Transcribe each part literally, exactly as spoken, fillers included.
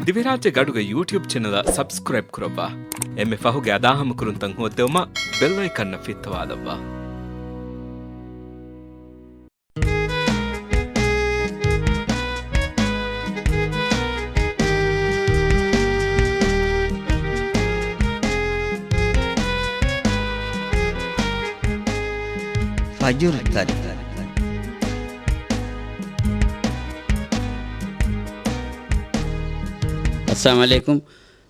ދިވެހިރާއްޖޭގެ އަޑުގެ ޔޫޓިއުބް ޗެނަލަށް ސަބްސްކްރައިބް ކުރައްވާ. އެންމެ ފަހުގެ އަދާހަމަކުރުންތައް ހޯއްދެވުމަށް ބެލް އައިކަންއަށް ފިއްތަވާލައްވާ. ފަޖުރު ތަރި. އައްސަލާމު ޢަލައިކުމް.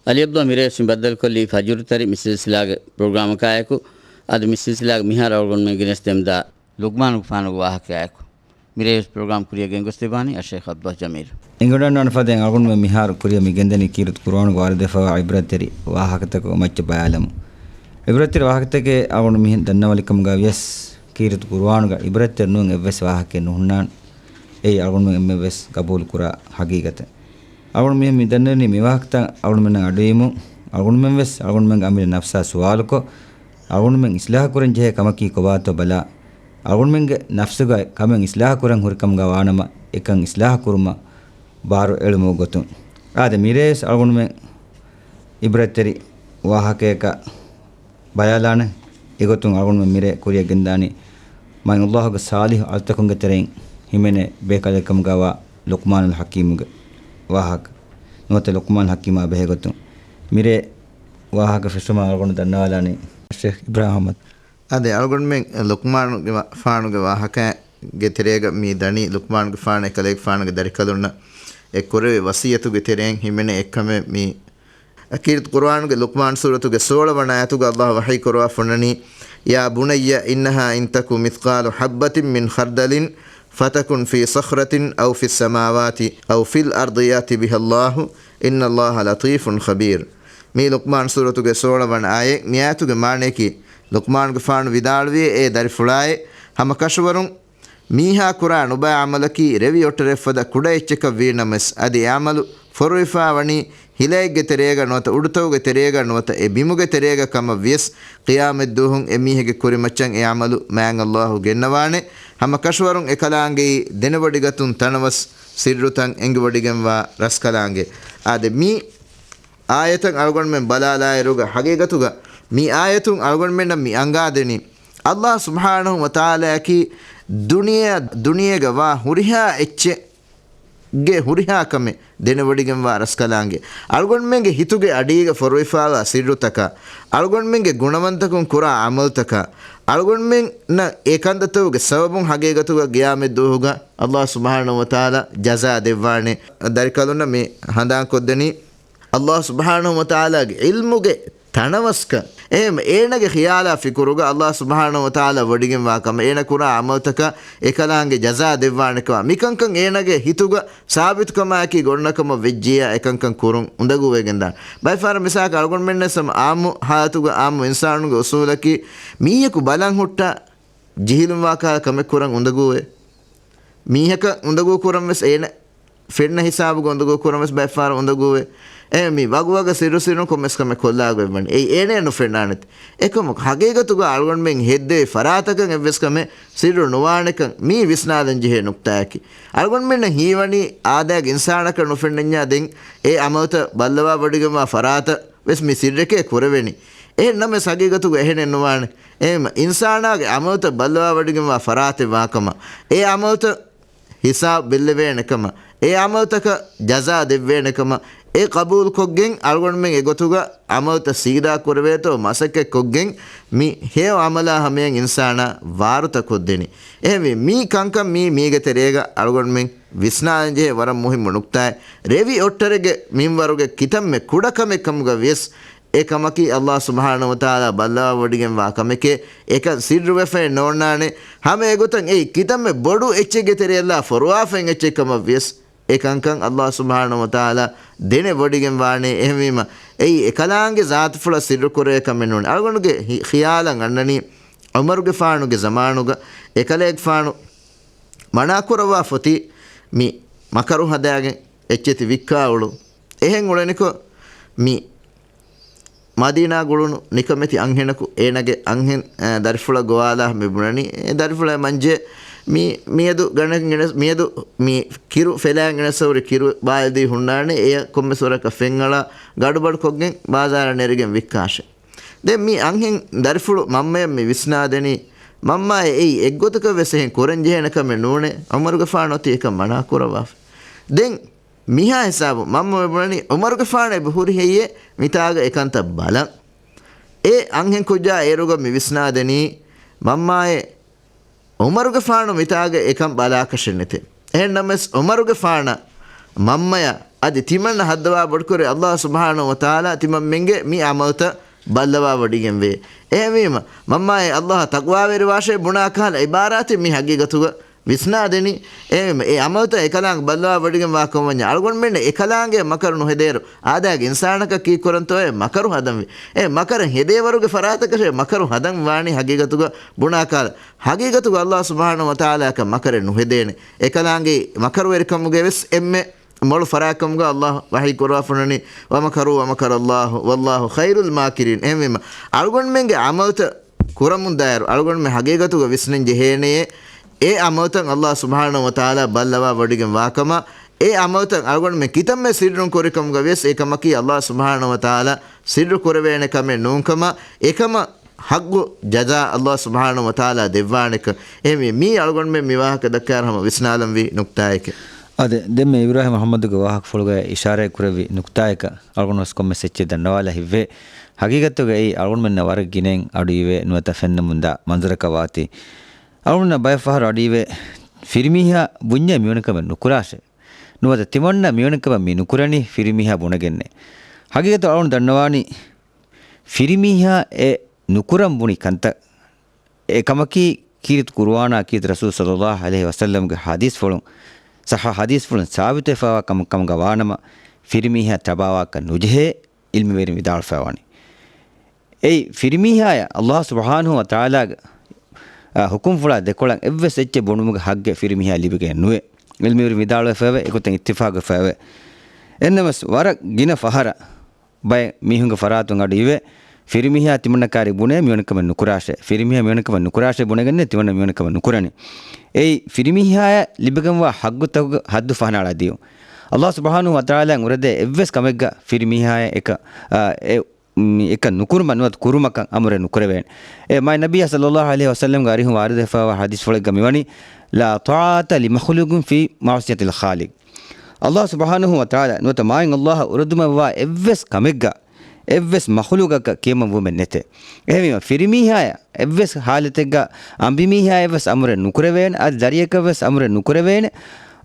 އަލީ ޢަބްދުﷲ މިރޭވެސް މި ބައްދަލުކޮށްލީ ފަޖުރު ތަރި މި ސިލްސިލާގެ ޕްރޮގްރާމަކާއެކު. އަދި މި ސިލްސިލާގެ މިހާރު އަޅުގަނޑުމެން ގެނެސްދެމުންދާ ލުޤްމާނުގެފާނުގެ ވާހަކައާއެކު. މިރޭވެސް ޕްރޮގްރާމް ކުރިއަށް ގެންގޮސްދެއްވާނީ އައްޝައިޚް ޢަބްދުﷲ ޖަމީލް. އެނގިވަޑައިގަންނަވާނެ ފަދައިން އަޅުގަނޑުމެން މިހާރު ކުރިއަށް މި ގެންދަނީ ކީރިތި ޤުރުއާނުގަ ވާރިދުވެފައިވާ ޢިބްރަތްތެރި ވާހަކަތަކުގެ މައްޗަށް ބަލާލަމުން. ޢިބްރަތްތެރި ވާހަކަތަކެއް އަޅުގަނޑު މިހެން ދަންނަވާލިކަމުގަ ވިޔަސް، ކީރިތި ޤުރުއާނުގަ ޢިބްރަތްތެރި ނޫން އެއްވެސް ވާހަކައެއް ނުހުންނާނެ. އެއީ އަޅުގަނޑުމެން އެންމެންވެސް ގަބޫލުކުރާ ޙަޤީޤަތެއް. އަޅުގަނޑު މިހެން މި ދަންނަވަނީ މި ވާހަކަތައް އަޅުގަނޑުމެންނަށް އަޑުއިވުމުން، އަޅުގަނޑުމެންވެސް އަޅުގަނޑުމެންގެ އަމިއްލަ ނަފްސާ ސުވާލުކޮށް، އަޅުގަނޑުމެން އިޞްލާޙު ކުރަން ޖެހޭ ކަމަކީ ކޮބާތޯ ބަލާ، އަޅުގަނޑުމެންގެ ނަފްސުގައި ކަމެއް އިޞްލާޙު ކުރަން ހުރި ކަމުގަ ވާނަމަ، އެކަން އިޞްލާޙު ކުރުމަށް ބާރު އެޅުމުގެ ގޮތުން. އާދެ، މިރޭވެސް އަޅުގަނޑުމެން ޢިބްރަތްތެރި ވާހަކަޔަކަށް ބަލާލާނެ. އެގޮތުން އަޅުގަނޑުމެން މިރޭ ކުރިއަށް ގެންދާނީ މާތް ﷲ ގެ ޞާލިޙު އަޅުތަކުންގެ ތެރެއިން ހިމެނޭ ބޭކަލެއް ކަމުގަވާ ލުޤްމާނުލް ޙަކީމުގެ ވާހަކަ. ނުވަތަ ލުޤްމާނުލް ޙަކީމާ ބެހޭ ގޮތުން މިރޭ ވާހަކަ ފެށުމަށް އަޅުގަނޑު ދަންނަވާލާނީ ޝޭޚް އިބްރާހިމް އަޙްމަދު. އާދެ، އަޅުގަނޑުމެން ލުޤްމާނުގެ ފާނުގެ ވާހަކައިގެ ތެރޭގަ މި ދަނީ ލުޤްމާނުގެފާނު އެކަލޭގެފާނުގެ ދަރިކަލުންނަށް އެ ކުރެވި ވަޞިއްޔަތުގެ ތެރެއިން ހިމެނޭ އެއްކަމެއް. މި ކީރިތި ޤުރުއާނުގެ ލުޤްމާން ސޫރަތުގެ ސޯޅަ ވަނަ އާޔަތުގަ ﷲ ވަޙީ ކުރައްވާފަ އޮންނަނީ، يا بني إنها إن تك مثقال حبة من خردل فتكن في صخرة أو في السماوات أو في الأرض يأت بها الله إن الله لطيف خبير. މީ ލުޤްމާން ސޫރަތުގެ ސޯޅަ ވަނަ އާޔަތް. މި އާޔަތުގެ މާނަޔަކީ، ލުޤްމާނުގެފާނު ވިދާޅުވިއޭ، އޭ ދަރިފުޅާއޭ، ހަމަ ކަށަވަރުން މީހާ ކުރާ ނުބައި ޢަމަލަކީ ރެވި އޮއްޓަރެއްފަދަ ކުޑަ އެއްޗަކަށް ވީނަމަވެސް، އަދި އެ ޢަމަލު ފޮރުވިފާވަނީ ހިލައެއްގެ ތެރޭގަ ނުވަތަ އުޑުތަކުގެ ތެރޭގަ ނުވަތަ އެ ބިމުގެ ތެރޭގަ ކަމަށް ވިޔަސް، ޤިޔާމަތްދުވަހުން އެ މީހެއްގެ ކުރިމައްޗަށް އެ ޢަމަލު މާތް ﷲ ގެންނަވާނެ. ހަމަ ކަށަވަރުން އެކަލާނގެއީ ދެނެވޮޑިގަތުން ތަނަވަސް ސިއްރުތައް އެނގިވޮޑިގެންވާ ރަސްކަލާނގެ. އާދެ، މި އާޔަތަށް އަޅުގަނޑުމެން ބަލާލާއިރުގަ، ޙަޤީޤަތުގަ މި އާޔަތުން އަޅުގަނޑުމެންނަށް މި އަންގާދެނީ، ﷲ ސުބްޙާނަހޫ ވަތަޢާލާއަކީ ދުނިޔެ، ދުނިޔޭގަ ވާ ހުރިހާ އެއްޗެއްގެ ހުރިހާ ކަމެއް ދެނެވޮޑިގެންވާ ރަސްކަލާނގެ. އަޅުގަނޑުމެންގެ ހިތުގެ އަޑީގަ ފޮރުވިފާވާ ސިއްރުތަކާ، އަޅުގަނޑުމެންގެ ގުނަވަންތަކުން ކުރާ ޢަމަލުތަކާ، އަޅުގަނޑުމެންނަށް އެ ކަންތައްތަކުގެ ސަބަބުން ޙަޤީޤަތުގަ ޤިޔާމަތްދުވަހުގަ ﷲ ސުބްޙާނަހޫ ވަތަޢާލާ ޖަޒާ ދެއްވާނެ. ދަރިކަލުންނަށް މި ހަނދާންކޮށްދެނީ، ﷲ ސުބްޙާނަހޫ ވަތަޢާލާގެ ޢިލްމުގެ ތަނަވަސްކަން. އެހެން އޭނަގެ ޚިޔާލާ ފިކުރުގަ ﷲ ސުބްޙާނަހޫ ވަތަޢާލާ ވޮޑިގެންވާ ކަމަށް، އޭނަ ކުރާ ޢަމަލުތަކަށް އެކަލާނގެ ޖަޒާ ދެއްވާނެކަމަށް. މިކަންކަން އޭނަގެ ހިތުގަ ސާބިތުކަމާއެކީ ގޮންނަކަމަށް ވެއްޖިއްޔާ އެކަންކަން ކުރުން އުނދަގޫވެގެންދާނެ. ބައެއްފަހަރަށް މިސާލަކަށް އަޅުގަނޑުމެންނަށް ހަމަ ޢާއްމު ޙާލަތުގަ ޢާއްމު އިންސާނުންގެ އުޞޫލަކީ މީހަކު ބަލަން ހުއްޓާ ޖެހިލުންވާ ކަހަލަ ކަމެއް ކުރަން އުނދަގޫވޭ. މީހަކަށް އުނދަގޫ ކުރަން ވެސް އޭނަ ފެންނަ ހިސާބުގަ އުނދަގޫ ކުރަން ވެސް ބައެއްފަހަރަށް އުނދަގޫވޭ. އެ މި ވަގުވަގަށް ސިއްރު ސިއްރުން ކޮންމެސް ކަމެއް ކޮށްލާގޮތް ވަނީ. އެއީ އޭނަޔަށް ނުފެންނާނެތީ. އެކަމަކު ޙަޤީޤަތުގަ އަޅުގަނޑުމެން ހެއްދެވި ފަރާތަކަށް އެއްވެސް ކަމެއް ސިއްރު ނުވާނެކަން މީ ވިސްނާލަން ޖެހޭ ނުކްތާއަކީ. އަޅުގަނޑުމެންނަށް ހީވަނީ އާދައިގެ އިންސާނަކަށް ނުފެންނަންޏާ ދެން އެ ޢަމަލުތައް ބައްލަވާވޮޑިގެންވާ ފަރާތަށް ވެސް މި ސިއްރެކޭ ކުރެވެނީ. އެހެން ނަމަވެސް ޙަޤީޤަތުގަ އެހެނެއް ނުވާނެ. އެހެން އިންސާނާގެ ޢަމަލުތައް ބައްލަވާވޮޑިގެންވާ ފަރާތެއް ވާކަމަށް، އެ ޢަމަލުތައް ހިސާބު ބެއްލެވޭނެކަމަށް، އެ ޢަމަލުތަކަށް ޖަޒާ ދެއްވޭނެކަމަށް، އެ ޤަބޫލުކޮށްގެން އަޅުގަނޑުމެން އެގޮތުގަ ޢަމަލުތައް ސީދާ ކުރެވޭތޯ މަސައްކަތްކޮށްގެން މި ހެޔޮ ޢަމަލާ ހަމަޔަށް އިންސާނާ ވާރުތަ ކޮށްދެނީ. އެހެންވެ، މި ކަންކަން މީ މީގެ ތެރޭގަ އަޅުގަނޑުމެން ވިސްނާލަންޖެހޭ ވަރަށް މުހިއްމު ނުކްތާއެއް. ރެވި އޮއްޓަރެއްގެ މިންވަރުގެ ކިތަންމެ ކުޑަ ކަމެއް ކަމުގަ ވިޔަސް، އެ ކަމަކީ ﷲ ސުބްޙާނަހޫ ވަތަޢާލާ ބައްލަވާވޮޑިގެންވާ ކަމެކޭ. އެކަން ސިއްރުވެފައެއް ނޯންނާނެ. ހަމަ އެގޮތަށް އެއީ ކިތަންމެ ބޮޑު އެއްޗެއްގެ ތެރެއަށްލާ ފޮރުވާފައިން އެއްޗެއް ކަމަށް ވިޔަސް، އެ ކަންކަން ﷲ ސުބްޙާނަހޫ ވަތަޢާލާ ދެނެވޮޑިގެންވާނެ. އެހެންވީމަ، އެއީ އެކަލާނގެ ޒާތުފުޅަށް ސިއްރުކުރެވޭ ކަމެއް ނޫން. އަޅުގަނޑުގެ ހި-، ޚިޔާލަށް އަންނަނީ، ޢުމަރުގެފާނުގެ ޒަމާނުގަ އެކަލޭގެފާނު މަނާކުރައްވާފަ އޮތީ މި މަކަރު ހަދާގެން އެއްޗެތި ވިއްކާ އުޅުން. އެހެން އުޅެނިކޮށް، މި މަދީނާ ގުޅުނު ނިކަމެތި އަންހެނަކު އޭނަގެ އަންހެން، އަ، ދަރިފުޅަށް ގޮވާލާ މި ބުނަނީ، އެ ދަރިފުޅާ މަންޖެ މި، މިއަދު ގަނެގެން ގެނެސް، މިއަދު މި ކިރު ފެލާން ގެނެސް ހުރި ކިރު ބާލްދީ ހުންނާނެ، އެޔަށް ކޮންމެސް ވަރަކަށް ފެންއަޅާ ގަޑުބަޑުކޮށްގެން ބާޒާރަށް ނެރިގެން ވިއްކާށޭ. ދެން މި އަންހެން ދަރިފުޅު މަންމަޔަށް މި ވިސްނާދެނީ، މަންމާއޭ އެއީ އެއްގޮތަކަށް ވެސް އެހެން ކުރަން ޖެހޭނެ ކަމެއް ނޫނޭ، ޢުމަރުގެފާނު އޮތީ އެކަން މަނާ ކުރައްވާފަ. ދެން މިހާ ހިސާބު މަންމަ ބުނަނީ ޢުމަރުގެފާނު އެބަ ހުރި ހެއްޔޭ މިތާގަ އެކަންތައް ބަލަން. އެ އަންހެން ކުއްޖާ އޭރުގަ މި ވިސްނާދެނީ، މަންމާއޭ ޢުމަރުގެފާނު މިތާގަ އެކަން ބަލާކަށެއް ނެތޭ. އެހެންނަމަވެސް ޢުމަރުގެފާނަށް މަންމަޔަށް އަދި ތިމަންނަ ހައްދަވާ ބޮޑުކުރި ﷲ ސުބްޙާނަހޫ ވަތަޢާލާ ތިމަންމެންގެ މި ޢަމަލުތައް ބައްލަވާވޮޑިގެންވޭ. އެހެންވީމަ، މަންމާއޭ ﷲ އަށް ތަޤްވާވެރިވާށޭ ބުނާ ކަހަލަ ޢިބާރާތެއް މި ޙަޤީޤަތުގަ ވިސްނާދެނީ. އެހެންވީމަ، އެ ޢަމަލުތައް އެކަލާނގެ ބައްލަވާވޮޑިގެންވާކަމަށް ވަންޏާ، އަޅުގަނޑުމެންނަށް އެކަލާނގެ މަކަރު ނުހެދޭއިރު، އާދައިގެ އިންސާނަކަށް ކީއްކުރަންތޯއޭ މަކަރު ހަދަންވީ؟ އެ މަކަރަށް ހެދޭވަރުގެ ފަރާތަކަށޭ މަކަރު ހަދަން ވާނީ ޙަޤީޤަތުގަ ބުނާ ކަހަލަ. ޙަޤީޤަތުގަ ﷲ ސުބްޙާނަހޫ ވަތަޢާލާއަކަށް މަކަރެއް ނުހެދޭނެ. އެކަލާނގެ މަކަރުވެރިކަމުގެ ވެސް އެންމެ މޮޅު ފަރާތްކަމުގަ ﷲ ވަޙީ ކުރައްވާފަ ވަނީ، "ومكروا ومكر الله والله خير الماكرين." އެހެންވީމަ، އަޅުގަނޑުމެންގެ ޢަމަލުތައް ކުރަމުންދާއިރު، އަޅުގަނޑުމެން ޙަޤީޤަތުގަ ވިސްނަން ޖެހޭނެޔޭ، އެ ޢަމަލުތައް ﷲ ސުބްޙާނަހޫ ވަތަޢާލާ ބައްލަވާ ވޮޑިގެން ވާކަމަށް، އެ ޢަމަލުތައް އަޅުގަނޑުމެން ކިތަންމެ ސިއްރުން ކުރިކަމުގަ ވިޔަސް، އެކަމަކީ ﷲ ސުބްޙާނަހޫ ވަތަޢާލާ ސިއްރު ކުރެވޭނެ ކަމެއް ނޫންކަމަށް، އެކަމަށް ޙައްޤު ޖަޒާ ﷲ ސުބްޙާނަހޫ ވަތަޢާލާ ދެއްވާނެކަން. އެހެންވީ، މީ އަޅުގަނޑުމެން މި ވާހަކަ ދައްކާއިރު ހަމަ ވިސްނާލަންވީ ނުކްތާއެކޭ. އާދެ، ދެންމެ އިބްރާހިމް އަޙްމަދުގެ ވާހަކަފުޅުގައި އިޝާރާތް ކުރެއްވި ނުކްތާއަކަށް އަޅުގަނޑު ވެސް ކޮންމެސް އެއްޗެއް ދަންނަވާލަ ހިތްވޭ. ޙަޤީޤަތުގައި އަޅުގަނޑުމެންނަށް ވަރަށް ގިނައިން އަޑުއިވޭ ނުވަތަ ފެންނަމުންދާ މަންޒަރަކަށް ވާތީ. އަޅުގަނޑުމެންނަށް ބައެއް ފަހަރު އަޑުއިވޭ، ފިރިމީހާ ބުންޏޭ މިވަނިކަމެއް ނުކުރާށޭ. ނުވަތަ ތިމަންނަ މިވަނިކަމެއް މި ނުކުރަނީ ފިރިމީހާ ބުނެގެންނޭ. ޙަޤީޤަތު އަޅުގަނޑު ދަންނަވާނީ ފިރިމީހާ އެ ނުކުރަން ބުނި ކަންތައް. އެކަމަކީ ކީރިތި ޤުރުއާނާ ކީރިތި ރަސޫލު ޞައްލައްލާހު ޢަލައިހި ވަސައްލަމްގެ ޙަދީޘްފުޅުން، ޞައްޙަ ޙަދީޘްފުޅުން ސާބިތުވެފައިވާ ކަމަކަށް ކަމުގަ ވާނަމަ، ފިރިމީހާ ތަބާވާކަށް ނުޖެހޭ، ޢިލްމުވެރިން ވިދާޅުވެފައިވާނީ. އެއީ ފިރިމީހާޔަށް ﷲ ސުބްޙާނަހޫ ވަތަޢާލާގެ، އާ، ޙުކުމްފުޅާ ދެކޮޅަށް އެއްވެސް އެއްޗެއް ބުނުމުގެ ޙައްޤެއް ފިރިމީހާ ލިބިގެން ނުވޭ. ޢިލްމުވެރިން ވިދާޅުވެފައެވެ. އެގޮތަށް އިއްތިފާޤުވެފައެވެ. އެހެންނަމަވެސް ވަރަށް ގިނަ ފަހަރަށް ބައެއް މީހުންގެ ފަރާތުން އަޑު އިވޭ، ފިރިމީހާ ތިމަންނަ ކާރި ބުނޭ މިވަނިކަމެއް ނުކުރާށޭ. ފިރިމީހާ މިވަނިކަމެއް ނުކުރާށޭ ބުނެގެންނޭ ތިމަންނަ މިވަނިކަމެއް ނުކުރަނީ. އެއީ ފިރިމީހާޔަށް ލިބިގެންވާ ޙައްޤުތަކުގެ ޙައްދު ފަހަނައަޅާދިޔުން. ﷲ ސުބްޙާނަހޫ ވަތަޢާލާ އުރެދޭ އެއްވެސް ކަމެއްގަ ފިރިމީހާޔަށް އެކަ، އާ، އެ މި އެކަން ނުކުރުމަށް ނުވަތަ ކުރުމަކަށް އަމުރެއް ނުކުރެވޭނެ. އެ މާތް ނަބިއްޔާ ޞައްލައްލާހު ޢަލައިހި ވަސައްލަމްގެ އަރިހުން ވާރިދުވެފައިވާ ޙަދީޘްފުޅެއްގަ މިވަނީ، "لا طاعة لمخلوق في معصية الخالق." ﷲ ސުބްޙާނަހޫ ވަތަޢާލާ ނުވަތަ މާތް ﷲ އަށް އުރެދުމަށްވާ އެއްވެސް ކަމެއްގަ އެއްވެސް މަޚްލޫޤަކަށް ކިޔަމަންވުމެއް ނެތޭ. އެހެންވީމަ، ފިރިމީހާޔަށް އެއްވެސް ޙާލަތެއްގަ އަނބިމީހާޔަށްވެސް އަމުރެއް ނުކުރެވޭނެ، އަދި ދަރިޔަކަށްވެސް އަމުރެއް ނުކުރެވޭނެ.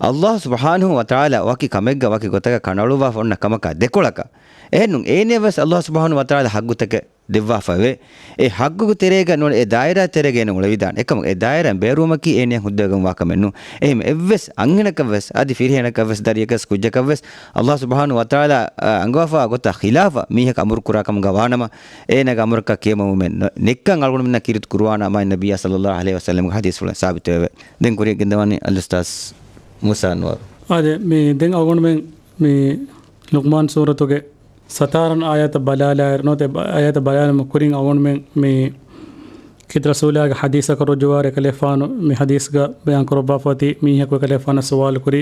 ﷲ ސުބްޙާނަހޫ ވަތަޢާލާ ވަކި ކަމެއްގަ ވަކި ގޮތަކަށް ކަނޑައަޅުއްވާފަ އޮންނަ ކަމަކާ ދެކޮޅަކަށް. އެހެންނޫން، އޭނަޔަށްވެސް ﷲ ސުބްޙާނަހޫ ވަތަޢާލާ ޙައްޤުތަކެއް ދެއްވާފައެވެ. އެ ޙައްޤުގެ ތެރޭގަ ނޫން، އެ ދާއިރާ ތެރޭގައި އުޅެވިދާނެ. އެކަމަކު އެ ދާއިރާއިން ބޭރުވުމަކީ އޭނަޔަށް ހުއްދަވެގެންވާ ކަމެއް ނޫން. އެހެން އެއްވެސް އަންހެނަކަށްވެސް، އަދި ފިރިހެނަކަށްވެސް، ދަރިޔަކަށް ކުއްޖަކަށްވެސް ﷲ ސުބްޙާނަހޫ ވަތަޢާލާ، އަ، އަންގަވާފައިވާ ގޮތަށް ޚިލާފަށް މީހަކު އަމުރު ކުރާ ކަމުގަ ވާނަމަ، އޭނާގެ އަމުރަކަށް ކިޔަމަންވުމެއް ނެ-، ނެތްކަން އަޅުގަނޑުމެންނަށް ކީރިތި ޤުރުއާނާ މާތް ނަބިއްޔާ ޞައްލައްލާހު ޢަލައިހި ވަސައްލަމްގެ ޙަދީޘްފުޅުން ސާބިތުވެއެވެ. ދެން ކުރިއަށް ގެންދަވާނީ އަލްއުސްތާޛް މޫސާ އަންވަރު. އާދެ، މި ދެން އަޅުގަނޑުމެން މި ލުޤްމާން ސޫރަތުގެ ސަތާރަން އާޔަތަށް ބަލާލާއިރު، ނުވަތަ އެ އާޔަތަށް ބަލާލުމުގެ ކުރިން އަޅުގަނޑުމެން މި ކީރިތި ރަސޫލާގެ ޙަދީޘަކަށް ރުޖޫޢަވާ އެކަލޭގެފާނު މި ޙަދީޘްގަ ބަޔާން ކުރައްވާފަ އޮތީ، މީހަކު އެކަލޭގެފާނަށް ސުވާލު ކުރީ،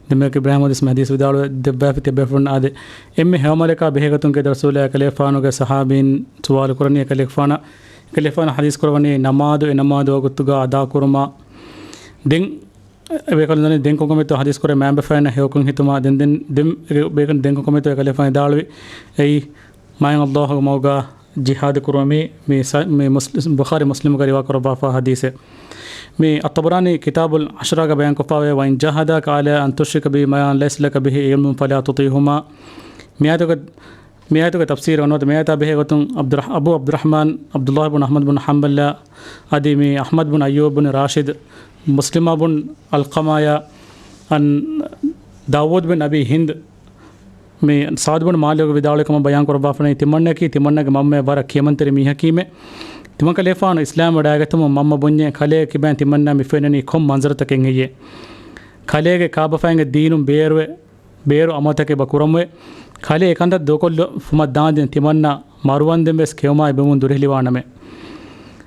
ދެން މި އިބްރާހީމް ޙަދީޘް މި ޙަދީޘް ވިދާޅުވެ ދެއްވާފަ ތިބޭފުޅުން އާދެ. އެންމެ ހެޔޮ ޢަމަލަކާ ބެހޭގޮތުން ކީރިތި ރަސޫލާ އެކަލޭގެފާނުގެ ޞަޙާބީން ސުވާލު ކުރަނީ އެކަލޭގެފާނަށް، އެކަލޭގެފާނު ޙަދީޘް ކުރައްވަނީ ނަމާދު އެ ނަމާދު ވަގުތުގަ އަދާކުރުމަށް. ދެން އެބޭކަލުން ދަނީ ދެން ކޮންކަމެއްތޯ ޙަދީޘް ކުރޭ މާބަފައިންނަށް ހެޔޮކޮށް ހިތުމާ. ދެން، ދެން، ދެން އެ ބޭކަލުން ދެން ކޮންކަމެއްތޯ އެކަލޭގެފާނު ވިދާޅުވި، އެއީ މާތް ﷲ ގެ މަގުގަ ޖިހާދު ކުރުމީ، މި ސަ-، މި މުސް-، ބުޚާރީ މުސްލިމުގަ ރިވާ ކުރައްވާފާ ޙަދީޘެއް. މި އައްޠަބަރާނީ ކިތާބުލް ޢަޝްރާގަ ބަޔާންކޮށްފާވޭ، "وإن جاهداك على أن تشرك بي ما ليس لك به علم فلا تطعهما." މިއާޔަތުގެ މި އާޔަތުގެ ތަފްސީރު ނުވަތަ މި އާޔަތާ ބެހޭ ގޮތުން ޢަބްދުރަޙް-، އަބޫ ޢަބްދުއްރަޙްމާން ޢަބްދުﷲ ބުން އަޙްމަދު ބުން ޙަންބަލްއާ އަދި މި އަޙްމަދު ބުން އައްޔޫބު ބުން ރާޝިދު މުސްލިމާ ބުން ޢަލްޤަމާއާ އަން ދާވޫދު ބިން އަބީ ހިންދު މި ސަޢުދު ބުން މާލިކުގެ ވިދާޅުވި ކަމަށް ބަޔާން ކުރައްވާފަނީ، ތިމަންނައަކީ ތިމަންނަގެ މަންމައަށް ވަރަށް ކިޔަމަންތެރި މީހަކީމެ. ތިމަން ކަލޭފާނު އިސްލާމް ވަޑައިގަތުމުން މަންމަ ބުންޏޭ، ކަލޭގެ ކިބައިން ތިމަންނަ މި ފެންނަނީ ކޮން މަންޒަރުތަކެއް ހެއްޔޭ؟ ކަލޭގެ ކާބަފައިންގެ ދީނުން ބޭރުވެ ބޭރު ޢަމަލުތަކެއް އެބަ ކުރަމުވެ، ކަލޭ އެކަންތައް ދޫކޮށްލު ފުމަށް ދާންދެން ތިމަންނަ މަރުވަންދެން ވެސް ކެއުމާ އެބަމުން ދުރުހެލިވާނަމޭ.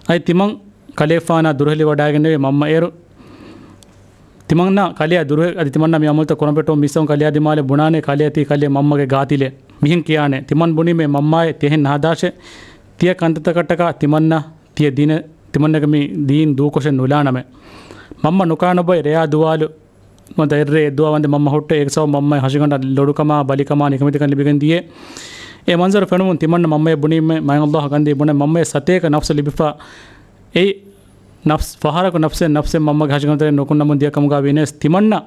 އަދި ތިމަން ކަލޭފާނާ ދުރުހެލިވަޑައިގެންނެވި މަންމަ އޭރު ތިމަންނަ ކަލެއަށް ދުރުހެއް އަދި ތިމަންނަ މި އަމަލުތައް ކުރަން ފެއްޓުން މިސްއޮން ކަލެއާ ދިމާލެއް ބުނާނެ ކަލެއަށް ތީ ކަލޭ މަންމަގެ ގާތިލެއް. މިހެން ކިޔާނެ، ތިމަން ބުނީމޭ މަންމާއެ ތިހެން ނަހަދާށޭ، ތިޔަ ކަންތައްތަކަށްޓަކާ ތިމަންނަ ތިޔަ ދީނަ، ތިމަންނަގެ މި ދީން ދޫކޮށެއް ނުލާނަމޭ. މަންމަ ނުކާނުބޮއި ރެޔާ ދުވާލު ނުވަތަ އެއްރޭ އެއްދުވާ ވަންދެން މަންމަ ހުއްޓޭ، އޭގެ ސަބަބުން މަންމައަށް ހަށިގަނޑަށް ލޮޑުކަމާ، ބަލިކަމާ، ނިކަމެތިކަން ލިބިގެން ދިޔައޭ. އެ މަންޒަރު ފެނުމުން ތިމަންނަ މަންމަޔަށް ބުނީމޭ، މާތް ﷲ ގަންދީ ބުނޭ، މަންމަޔަށް ސަތޭކަ ނަފްސެއް ލިބިފަ، އެއީ ނަފްސް، ފަހަރަކު ނަފްސެއް ނަފްސެއް މަންމަގެ ހަށިގަނޑުތެރެއިން ނުކުންނަމުން ދިޔަ ކަމުގަ ވީނަސް ތިމަންނަ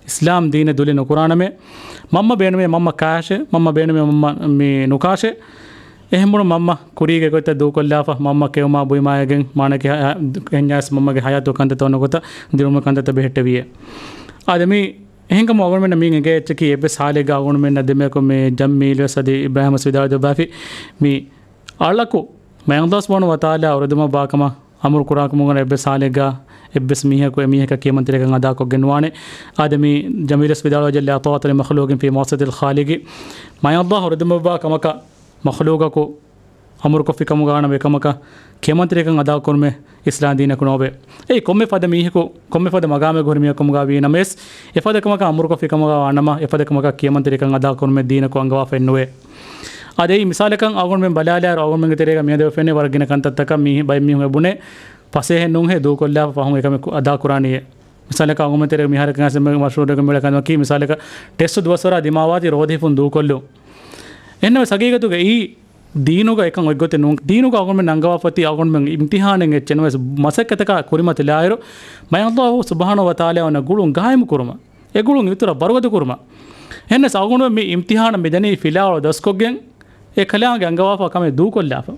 އިސްލާމް ދީނެއް ދުލި ނުކުރާނަމޭ. މަންމަ ބޭނުމޭ މަންމަ ކާށޭ، މަންމަ ބޭނުމޭ މަންމަ މި ނުކާށޭ. އެހެންވުނު މަންމަ ކުރީގެ ގޮތްތައް ދޫކޮށްލާފަ، މަންމަ ކެއުމާ ބުއިމާއެގެން މާނަކީ ހަ-، ހަ-، ހެންޏާސް މަންމަގެ ހަޔާތު ކަންތައްތައް ނުކުތަ ދިރުމު ކަންތައްތައް ބެހެއްޓެވިއޭ. އާދެ މި އެހެންކަމުން އަޅުގަނޑުމެންނަށް މިއިން އެނގޭ އެއްޗަކީ އެއްވެސް ހާލެއްގަ އަޅުގަނޑުމެންނަށް ދެމެކު މި ޖަމީލްވެސް އަދި އިބްރާހިމްވެސް ވިދާޅުވެދެއްވާފި މި އަޅަކު މާތް ﷲ ސުބްޙާނަހޫ ވަތަޢާލާ އުރެދުމަށްވާ ކަމަށް އަމުރު ކުރާ ކަމުގަ އެއްވެސް ހާލެއްގަ އެއްވެސް މީހަކު އެ މީހަކަށް ކިޔަމަންތެރިކަން އަދާކޮށްގެން ނުވާނެ. އާދެ މި ޖަމީލްވެސް ވިދާޅުވެއްޖެ، لا طاعة لمخلوق في معصية الخالق. މާތް ﷲ އުރެދުމަށްވާ ކަމަކަށް މަޚްލޫޤަކު އަމުރުކޮށްފި ކަމުގަ ވާނަމަ އެކަމަކަށް ކިޔަމަންތެރިކަން އަދާކުރުމެއް އިސްލާމް ދީނަކު ނޯވޭ. އެއީ ކޮންމެ ފަދަ މީހަކު، ކޮންމެ ފަދަ މަގާމެއް ހުރި މީހަކު ކަމުގަ ވީނަމަވެސް، އެފަދަ ކަމަކަށް އަމުރުކޮށްފި ކަމުގަ ވާނަމަ، އެފަދަ ކަމަކަށް ކިޔަމަންތެރިކަން އަދާކުރުމެއް ދީނަކު އަންގަވާފައެއް ނުވޭ. އަދި އެއީ މިސާލަކަށް އަޅުގަނޑުމެން ބަލާލާއިރު އަޅުގަނޑުމެންގެ ތެރޭގަ މިއަދު ފެންނަ ވަރަށް ގިނަ ކަންތައްތަކަށް މީ ބައެއް މީހުން އެ ބުނޭ ފަސޭހައެއް ނޫންހޭ ދޫކޮށްލާފަ ފަހުން އެކަމެއް ކު-، އަދާކުރާނީއޭ. މިސާލަކަށް އަޅުގަނޑުމެން ތެރޭގަ މިހާރަކަށް އައިސް މަޝްހޫރު މިއުޅޭ ކަމަކީ މިސާލަކަށް ޓެސްޓު ދުވަސްވަރާ ދިމާވާތީ ރޯދަ ހިފުން ދޫކޮށްލުން. އެހެންނަމަވެސް ހަގީގަތުގައި ދީނުގަ އެކަން އޮތްގޮތެއް ނޫން. ދީނުގަ އަޅުގަނޑުމެން އަންގަވާފަތީ އަޅުގަނޑުމެން އިމްތިހާނެއް އެއްޗެއް ނުވެސް މަސައްކަތަކާ ކުރިމަތިލާއިރު، މާތް ﷲ ސުބްޙާނަހޫ ވަތަޢާލާ އޮންނަ ގުޅުން ގާއިމު ކުރުމަށް، އެ ގުޅުން އިތުރަށް ވަރުގަދަ ކުރުމަށް. އެހެންނަމަވެސް އަޅުގަނޑުމެން މި އިމްތިހާނަށް މިދަނީ ފިލާވަޅު ދަސްކޮށްގެން، އެ ކަލާނގެ އަންގަވާފަ ކަމެއް ދޫކޮށްލާފަ.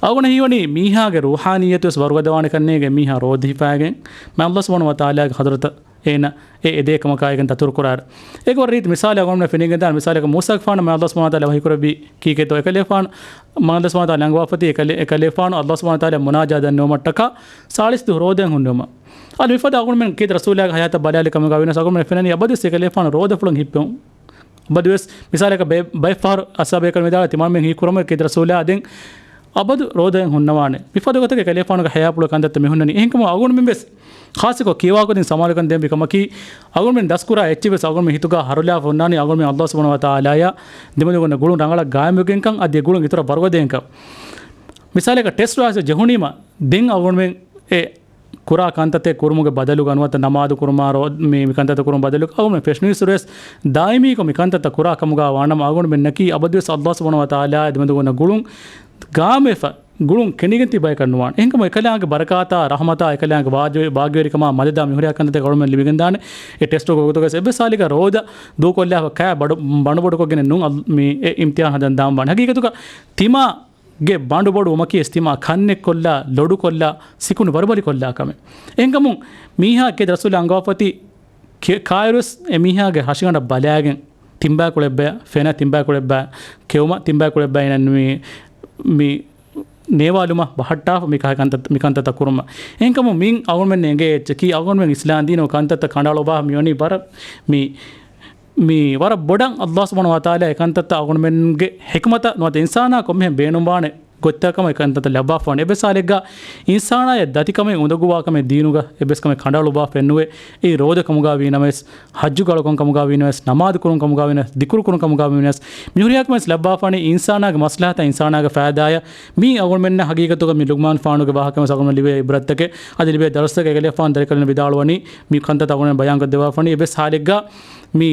އަޅުގަނޑަށް ހީވަނީ މީހާގެ ރޫޙާނިއްޔަތުވެސް ވަރުގަދަވާނެ ކަންނޭނގެ މީހާ ރޯދަ ހިފާގެން މާތް ﷲ ސުބްޙާނަހޫ ވަތަޢާލާގެ ޙަޟްރަތަށް އޭނަ އެ އެދޭ ކަމަކާއިގެން ދަތުރުކުރާއިރު. އޭގެ ވަރަށް ރީތި މިސާލެއް އަޅުގަނޑުމެންނަށް ފެނިގެންދާނެ. މިސާލަކަށް މޫސާގެފާނަށް މާތް ﷲ ސުބްޙާނަހޫ ވަތަޢާލާ ވަޙީކުރެއްވީ ކީކޭތޯ؟ އެކަލޭފާނު، މާތް ﷲ ސުބްޙާނަހޫ ވަތަޢާލާ އަންގަވާފަތީ އެކަލޭ-، އެކަލޭފާނު ﷲ ސުބްޙާނަހޫ ވަތަޢާލާ މުނާޖާތް ދަންނަވުމަށްޓަކާ ސާޅީސް ދުވަހު ރޯދައިން ހުންނެވުމަށް. އަދި މިފަދަ އަޅުގަނޑުމެން ކީރިތި ރަސޫލާގެ ޙަޔާތަށް ބަލާލި ކަމުގަ ވީނަސް އަޅުގަނޑުމެން ފެންނަނީ އަބަދުވެސް އެކަލޭފާނު ރޯދަފުޅުން ހިއްޕެވުން. އަބަދުވެސް މިސާލަކަށް ބައެއް، ބައެއް ފަހަރު އަޞްޙާބު ބޭކަލުން ވިދާޅުވި ތިމާމެން ހީކުރަމުން ކީރިތި ރަސޫލާ ދެން އަބަދު ރޯދައިން ހުންނަވާނެ. މިފަދަ ގޮތަކަށް އެކަލޭފާނުގެ ޙަޔާތްޕުޅު ކަންތައްތައް މި ހުންނަނީ. އެހެންކަމުން އަޅުގަނޑުމެން ވެސް ޚާއްޞަކޮށް ކިޔަވާގޮތުން ސަމާލުކަން ދޭން ބޭނުންވި ކަމަކީ، އަޅުގަނޑުމެން ދަސްކުރާ އެއްޗެއް ވެސް އަޅުގަނޑުމެން ހިތުގަ ހަރުލާފަ ހުންނާނީ އަޅުގަނޑުމެން ﷲ ސުބްޙާނަހޫ ވަތަޢާލާއާ ދެމެދުގަ އޮންނަ ގުޅުން ރަނގަޅަށް ގާއިމުވެގެންކަން އަދި އެ ގުޅުން އިތުރަށް ވަރުގަދަވެގެންކަން. މިސާލަކަށް ޓެސްޓް ރައިސް ޖެހުނީމަ ދެން އަޅުގަނޑުމެން އެ ކުރާ ކަންތައްތައް ކުރުމުގެ ބަދަލުގަ ނުވަތަ ނަމާދު ކުރުމާ ރޯ-، މި، މި ކަންތައްތައް ކުރުމުގެ ބަދަލުގަ އަޅުގަނޑުމެން ފެށުނީއްސުރެ ވެސް ދާއިމީކޮށް މި ކަންތައްތައް ކުރާ ކަމުގަ ވާނަމަ އަޅުގަނޑުމެންނަކީ އަބަދުވެސް ﷲ ސުބްޙާނަހޫ ވަތަޢާލާ ދެމެދުގަ އޮންނަ ގުޅުން ގާއިމުވެފަ ގުޅުން ކެނޑިގެން ތިބޭކަށް ނުވާނެ. އެހެންކަމުން އެކަލާނގެ ބަރަކާތާ، ރަޙްމަތާ، އެކަލާނގެ ވާޖި-، ބާގީވެރިކަމާ މަދަދާ މިހުރިހާ ކަންތައްތަކެއް އަޅުގަނޑުމެން ލިބިގެންދާނެ. އެ ޓެސްޓުގެ ވަގުތުގަ ވެސް އެއްވެސް ހާލެއްގަ ރޯދަ ދޫކޮށްލާފަ ކާ ބަޑު-، ބަނޑުބޮޑުކޮށްގެން ނޫން އަލް-، މި އެ އިމްތިޙާން ހަދަން ދާން ވާނެ. ހަގީގަތުގަ ތިމާގެ ބަނޑުބޮޑު ވުމަކީ ވެސް ތިމާ ކަންނެއްކޮށްލާ، ލޮޑުކޮށްލާ، ސިކުނޑި ވަރުބަލިކޮށްލާ ކަމެއް. އެހެންކަމުން މީހާ ކީރިތި ރަސޫލާ އަންގަވާފަތި ކެ-، ކާއިރުވެސް އެ މީހާގެ ހަށިގަނޑަށް ބަލާގެން ތިންބައިކުޅެއްބައި، ފެނަށް ތިންބައިކުޅެއްބައި، ކެއުމަށް ތިންބައިކުޅެއްބައި އިނަން މި، މި ނޭވާލުމަށް ބަހައްޓާފަ މި ކަހަ ކަންތައް، މި ކަންތައްތައް ކުރުމަށް. އެހެންކަމުން މިއިން އަޅުގަނޑުމެން އެނގޭ އެއްޗަކީ އަޅުގަނޑުމެން އިސްލާމް ދީނުގެ ކަންތައްތައް ކަނޑައަޅުއްވާ މިވަނީ ވަރަށް މި، މި ވަރަށް ބޮޑަށް ﷲ ސުބްޙާނަހޫ ވަތަޢާލާ އެ ކަންތައްތައް އަޅުގަނޑުމެންގެ ޙިކުމަތަށް ނުވަތަ އިންސާނާ ކޮންމެހެން ބޭނުންވާނެ ގޮތްތަކަމަށް އެ ކަންތައްތައް ލައްވާފަވަނީ. އެއްވެސް ހާލެއްގަ އިންސާނާޔަށް ދަތިކަމެއް އުނދަގޫވާ ކަމެއް ދީނުގަ އެއްވެސް ކަމެއް ކަނޑައަޅުއްވާފައެއް ނުވޭ. އެއީ ރޯދަ ކަމުގަ ވީނަމަވެސް، ޙައްޖު އަޅުކަން ކަމުގަ ވީނަމަވެސް، ނަމާދު ކުރުން ކަމުގަ ވީނަމަވެސް، ޛިކުރު ކުރުން ކަމުގަ ވީނަމަވެސް، މިހުރިހާ ކަމެއް ލައްވާފަވަނީ އިންސާނާގެ މަސްލަހަތާ އިންސާނާގެ ފައިދާޔަށް. މީ އަޅުގަނޑުމެންނަށް ހަގީގަތުގަ މި ލުޤްމާން ފާނުގެ ވާހަކަ ވެސް އަޅުގަނޑުމެން ލިބޭ ޢިބްރަތްތަކެއް. އަދި ލިބޭ ދަރުސްތަކެއް. އެކަލޭފާނު ދަރިކަލުން ވިދާޅުވަނީ މި ކަންތައް އަޅުގަނޑުމެން ބަޔާންކޮށްދެއްވާފަވަނީ. އެއްވެސް ހާލެއްގަ މި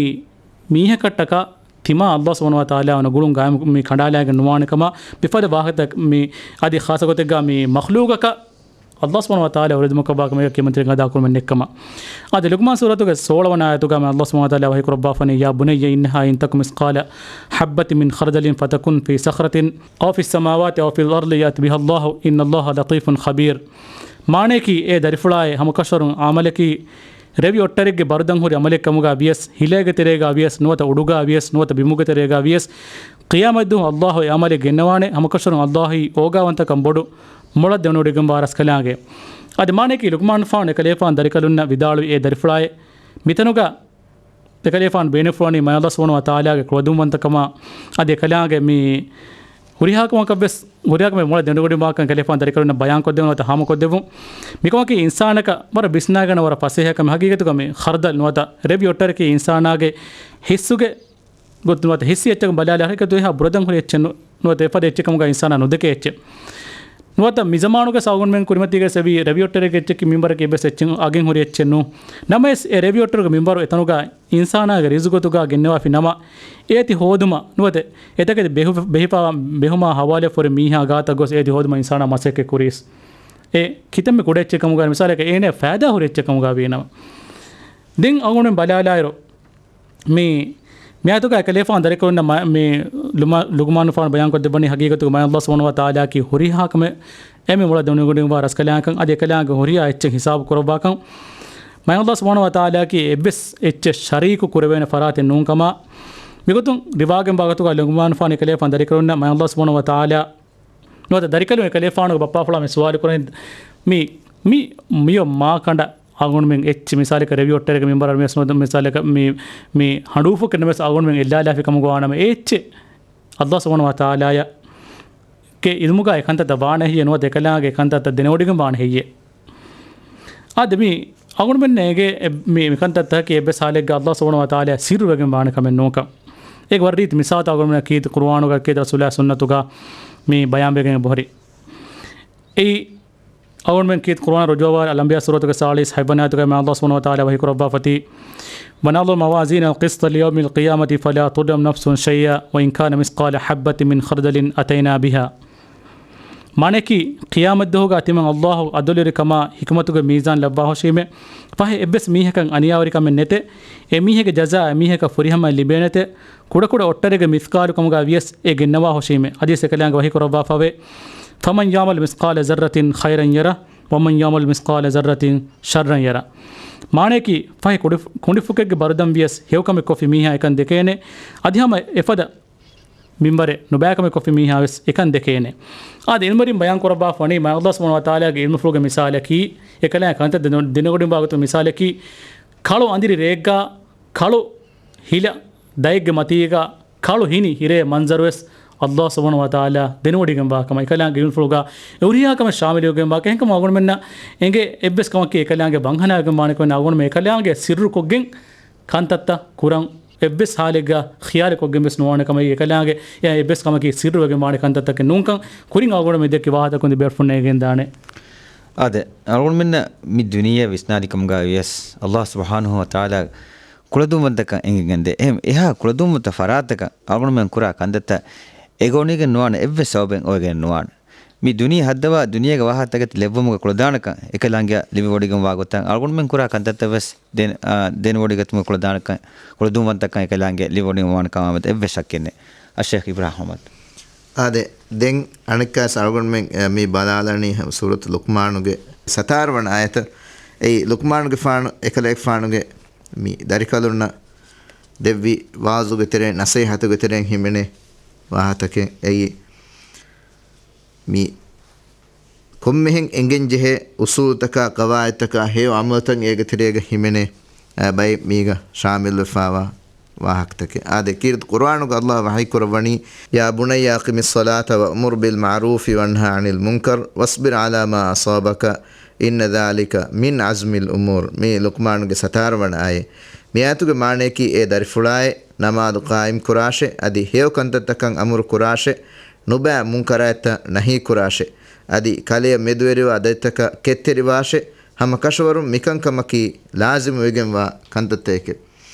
މީހަކަށްޓަކާ ތިމާ ﷲ ސުބްޙާނަހޫ ވަތަޢާލާ އޮންނަ ގުޅުން ގާއިމު މި ކަނޑާލާގެން ނުވާނެ ކަމަށް މިފަދަ ވާހަކަތައް މި އަދި ޚާއްޞަގޮތެއްގަ މި މަޚްލޫޤަކަށް ﷲ ސުބްޙާނަހޫ ވަތަޢާލާ އުރެދުމަކަށްވާ ކަމެއް ކިޔަމަންތެރިކަން އަދާކުރުމެއް ނެތްކަމަށް. އަދި ލުޤްމާން ސޫރަތުގެ ސޯޅަވަނަ އާޔަތުގަ މި ﷲ ސުބްޙާނަހޫ ވަތަޢާލާ ވަޙީކުރައްވާފަނީ، يا بني إنها إن تك مثقال حبة من خردل فتكن في صخرة أو في السماوات أو في الأرض يأت بها الله إن الله لطيف خبير. މާނަޔަކީ، އޭ ދަރިފުޅާއޭ، ހަމަކަށަވަރުން އަމަލަކީ ރެވި އޮށްޓަރެއްގެ ބަރުދަން ހުރި އަމަލެއް ކަމުގަ ވިޔަސް، ހިލޭގެ ތެރޭގަ ވިޔަސް، ނުވަތަ އުޑުގަ ވިޔަސް، ނުވަތަ ބިމުގެ ތެރޭގަ ވިޔަސް، ޤިޔާމަތްދުވަހު ﷲ އެ އަމަލެއް ގެންނަވާނެ. ހަމަކަށަވަރުން ﷲ އީ އޯގާވަންތަކަން ބޮޑު، މޮޅަށް ދެނެވޮޑިގެންވާ ރަސްކަލާނގެ. އަދި މާނަޔަކީ، ލުޤްމާން ފާނު އެކަލޭފާނު ދަރިކަލުންނަށް ވިދާޅުވި އޭ ދަރިފުޅާއޭ، މިތަނުގަ އެކަލޭފާނު ބޭނުންފުޅުވަނީ މާތް ﷲ ސުބްޙާނަހޫ ވަތަޢާލާގެ ކުޅަދުންވަންތަކަމާ، އަދި އެކަލާނގެ މި ހުރިހާ ކަމަކަށް ވެސް، ހުރިހާ ކަމެއް މޮޅަށް ދެނެވޮޑިގެންވާކަން ކަލޭފާނު ދަރިކަލުންނަށް ބަޔާންކޮށްދެއްވުން ނުވަތަ ހާމަކޮށްދެއްވުން. މިކަމަކީ އިންސާނަކަށް ވަރަށް ވިސްނާގަންނަ ވަރަށް ފަސޭހަ ކަމެއް. ހަގީގަތުގަ މި ޚަރްދަލް ނުވަތަ ރެވި އޮއްޓަރަކީ އިންސާނާގެ ހިއްސުގެ ގޮތުން ނުވަތަ ހިއްސި އެއްޗަކުން ބަލާލާ ހަގީގަތު އެހާ ބުރަދަން ހުރި އެއްޗެއް ނު-، ނުވަތަ އެފަދަ އެއްޗެއް ކަމުގަ އިންސާނާ ނުދެކޭ އެއްޗެއް. ނުވަތަ މި ޒަމާނުގަ އަޅުގަނޑުމެން ކުރިމަތީގަ ސެވީ ރެވި އޮއްޓަރެއްގެ އެއްޗެއް މިންވަރަކީ އެއްވެސް އެއްޗެއް އަގެއް ހުރި އެއްޗެއް ނޫން. ނަމަވެސް އެ ރެވި އޮއްޓަރުގެ މިންވަރު އެތަނުގަ އިންސާނާގެ ރިޒުގުތުގަ ގެންނަވާފި ނަމަ، އޭތި ހޯދުމަށް ނުވަތަ އެތަކެތި ބެހު-، ބެހިފާ ބެހުމާ ހަވާލެއް ފުރި މީހާ ގާތަށް ގޮސް އޭތި ހޯދުމަށް އިންސާނާ މަސައްކަތް ކުރީސް. އެ ކިތަންމެ ކުޑަ އެއްޗެއް ކަމުގަ މިސާލަކަށް އޭނަ ފައިދާ ހުރި އެއްޗެއް ކަމުގަ ވީނަމަ. ދެން އަޅުގަނޑުމެން ބަލާލާއިރު، މި، މިއާޔަތުގަ އެކަލޭފާނު ދަރިކަލުންނަށް މަ-، މި ލުމަ-، ލުގުމާނު ފާނު ބަޔާންކޮށްދެއްވަނީ ހަގީގަތުގަ މާތް ﷲ ސުބްޙާނަހޫ ވަތަޢާލާއަކީ ހުރިހާ ކަމެއް އެންމެ މޮޅަށް ދެނެވޮޑިގެންވާ ރަސްކަލާނގެކަން، އަދި އެކަލާނގެ ހުރިހާ އެއްޗެއް ހިސާބު ކުރައްވާކަން. މާތް ﷲ ސުބްޙާނަހޫ ވަތަޢާލާއަކީ އެއްވެސް އެއްޗެއް ޝަރީކު ކުރެވޭނެ ފަރާތެއް ނޫން ކަމަށް. މިގޮތުން ރިވާގެންވާ ގޮތުގަ ލުގުމާނު ފާނު އެކަލޭފާނު ދަރިކަލުންނަށް މާތް ﷲ ސުބްޙާނަހޫ ވަތަޢާލާ ނުވަތަ ދަރިކަލުން އެކަލޭފާނުގެ ބައްޕާފުޅާ މި ސުވާލު ކުރަނީ، މި، މި، މިއޮ މާ ކަނޑަ އަޅުގަނޑުމެން އެއްޗެއް މިސާލަކަށް ރެވި އޮއްޓަރެއްގެ މިންވަރަށް ވެސް ނުވަތަ މިސާލަކަށް މި، މި ހަނޑޫފުކެއް ނަމަވެސް އަޅުގަނޑުމެން އެއްލާލާފި ކަމުގަ ވާނަމަ އެ އެއްޗެއް ﷲ ސުބްޙާނަހޫ ވަތަޢާލާގެ އިލްމުގަ އެ ކަންތައްތައް ވާނެ ހެއްޔޭ ނުވަތަ އެކަލާނގެ އެ ކަންތައްތައް ދެނެވޮޑިގެން ވާނެ ހެއްޔޭ؟ އާދެ، މި އަޅުގަނޑުމެންނަށް އެނގޭ އެ-، މި، މި ކަންތައްތަކަކީ އެއްވެސް ހާލެއްގަ ﷲ ސުބްޙާނަހޫ ވަތަޢާލާ ސިއްރުވެގެން ވާނެ ކަމެއް ނޫންކަން. އޭގެ ވަރަށް ރީތި މިސާލުތައް އަޅުގަނޑުމެންނަށް ކީރިތި ޤުރުއާނުގަ ކީރިތި ރަސޫލާ ސުންނަތުގަ މި ބަޔާންވެގެން އެބަހުރި. އެއީ، އަޅުގަނޑުމެން ކީރިތި ޤުރުއާން ރުޖޫޢަވާ އަލްއަންބިޔާ ސޫރަތުގެ ސާޅީސް ހަތްވަނަ އާޔަތުގައި މާތް ﷲ ސުބްޙާނަހޫ ވަތަޢާލާ ވަޙީކުރައްވާފަތީ، ونضع الموازين القسط ليوم القيامة فلا تظلم نفس شيئا وإن كان مثقال حبة من خردل أتينا بها. މާނައަކީ، ޤިޔާމަތްދުވަހުގަ ތިމަން ﷲ ޢަދުލުވެރިކަމާ ޙިކުމަތުގެ މީޒާން ލައްވާހުށީމޭ. ފަހެ އެއްވެސް މީހަކަށް އަނިޔާވެރިކަމެއް ނެތޭ. އެ މީހެއްގެ ޖަޒާ އެ މީހަކަށް ފުރިހަމައަށް ލިބޭނެތޭ. ކުޑަކުޑަ އޮއްޓަރެއްގެ މިސްޤާލު ކަމުގަ ވިޔަސް އެ ގެންނަވާހުށީމޭ. ޙަދީޘް އެކަލާނގެ ވަޙީކުރައްވާފަވޭ، فمن يعمل مثقال ذرة خيرا يره ومن يعمل مثقال ذرة شرا يره. މާނައަކީ، ފަހެ ކުޑި-، ކުނޑިފުކެއްގެ ބަރުދަން ވިޔަސް ހެޔޮކަމެއް ކޮށްފި މީހާ އެކަން ދެކޭނެ. އަދި ހަމަ އެފަދަ މިންވަރެއް ނުބައިކަމެއް ކޮށްފި މީހާވެސް އެކަން ދެކޭނެ. އާދެ، ޢިލްމުވެރިން ބަޔާން ކުރައްވާފަ ވަނީ، މާތް ﷲ ސުބްޙާނަހޫ ވަތަޢާލާގެ ޢިލްމުފުޅުގެ މިސާލަކީ، އެކަލާ ކަންތައް ދެނެ-، ދެނެވޮޑިގެންވާ ގޮތުގެ މިސާލަކީ، ކަޅު އަނދިރި ރެއެއްގަ، ކަޅު ހިލަ ދައެއްގެ މަތީގަ، ކަޅު ހިނި ހިރޭ މަންޒަރުވެސް ﷲ ސުބްޙާނަހޫ ވަތަޢާލާ ދެނެވޮޑިގެންވާ ކަމަށް އެކަލާނގެ ޢިލްމުފުޅުގަ އެ ހުރިހާ ކަމެއް ޝާމިލުވެގެންވާ ކަމަށް. އެހެންކަމުން އަޅުގަނޑުމެންނަށް އެނގޭ އެއްވެސް ކަމަކީ އެކަލާނގެ ވަންހަނާވެގެން ވާނެ ކަމެއް ނޫން. އަޅުގަނޑުމެން އެކަލާނގެ ސިއްރުކޮށްގެން ކަންތައްތައް ކުރަން އެއްވެސް ހާލެއްގަ ޚިޔާލެއް ކޮށްގެން ވެސް ނުވާނެ ކަމަކީ، އެކަލާނގެ އެ އެއްވެސް ކަމަކީ ސިއްރުވެގެން ވާނެ ކަންތައްތަކެއް ނޫންކަން ކުރިން އަޅުގަނޑު މި ދެއްކި ވާހަކަތަކުން ތި ބޭފުޅުންނަށް އެނގެންދާނެ. އާދެ، އަޅުގަނޑުމެންނަށް މި ދުނިޔެ ވިސްނާލި ކަމުގަ ވިޔަސް، ﷲ ސުބްޙާނަހޫ ވަތަޢާލާ ކުޅަދުންވަންތަކަން އެނގިގެންދޭ. އެހެން އެހާ ކުޅަދުންވަންތަ ފަރާތަކަށް އަޅުގަނޑުމެން ކުރާ ކަންތައްތައް އެގޮނީގެން ނުވާނެ އެއްވެސް ސަބަބެއް އޮވެގެން ނުވާނެ. މި ދުނިޔެ ހައްދަވާ ދުނިޔޭގެ ވާހަކަތަކެތި ލެއްވުމުގެ ކުޅަދާނަކަން އެކަލާނގެއަށް ލިބިވޮޑިގެންވާ ގޮތަށް އަޅުގަނޑުމެން ކުރާ ކަންތައްތައް ވެސް ދެން-، އާ، ދެނެވޮޑިގަތުމުގެ ކުޅަދާނަކަން، ކުޅަދުންވަންތަކަން އެކަލާނގެ ލިބިވޮޑިގެންވާނެ ކަމާމެދު އެއްވެސް ޝައްކެއް ނެތް. އައްޝައިޚް އިބްރާހިމް އަޙްމަދު. އާދެ، ދެން އަނެއްކާސް އަޅުގަނޑުމެން، އެ، މި ބަލާލަނީ ސޫރަތު ލުޤްމާނުގެ ސަތާރަ ވަނަ އާޔަތަށް. އެއީ ލުޤްމާނުގެފާނު އެކަލޭގެފާނުގެ މި ދަރިކަލުންނަށް ދެއްވި ވާޒުގެ ތެރެއިން، ނަޞޭޙަތުގެ ތެރެއިން ހިމެނޭ ވާހަކަތަކެއް. އެއީ މި ކޮންމެހެން އެނގެންޖެހޭ އުޞޫލުތަކާ، ޤަވާޢިދުތަކާ ހެޔޮ ޢަމަލުތައް އޭގެ ތެރޭގަ ހިމެނޭ، އަ، ބައެއް މީގަ ޝާމިލުވެފާވާ ވާހަކަތަކެއް. އާދެ، ކީރިތި ޤުރުއާނުގަ ﷲ ވަޙީކުރައްވަނީ، يا بني أقم الصلاة وأمر بالمعروف وانه عن المنكر واصبر على ما أصابك إن ذلك من عزم الأمور. މީ ލުޤްމާނުގެ ސަތާރަ ވަނަ އާޔަތް. މި އާޔަތުގެ މާނަޔަކީ، އޭ ދަރިފުޅާއޭ، ނަމާދު ޤާއިމް ކުރާށޭ، އަދި ހެޔޮ ކަންތައްތަކަށް އަމުރު ކުރާށޭ، ނުބައި މުންކަރާތްތައް ނަހީ ކުރާށޭ، އަދި ކަލެޔަށް މެދުވެރިވާ ދަތިތަކަށް ކެތްތެރިވާށޭ. ހަމަ ކަށަވަރުން މިކަންކަމަކީ ލާޒިމުވެގެންވާ ކަންތައްތަކެކޭ.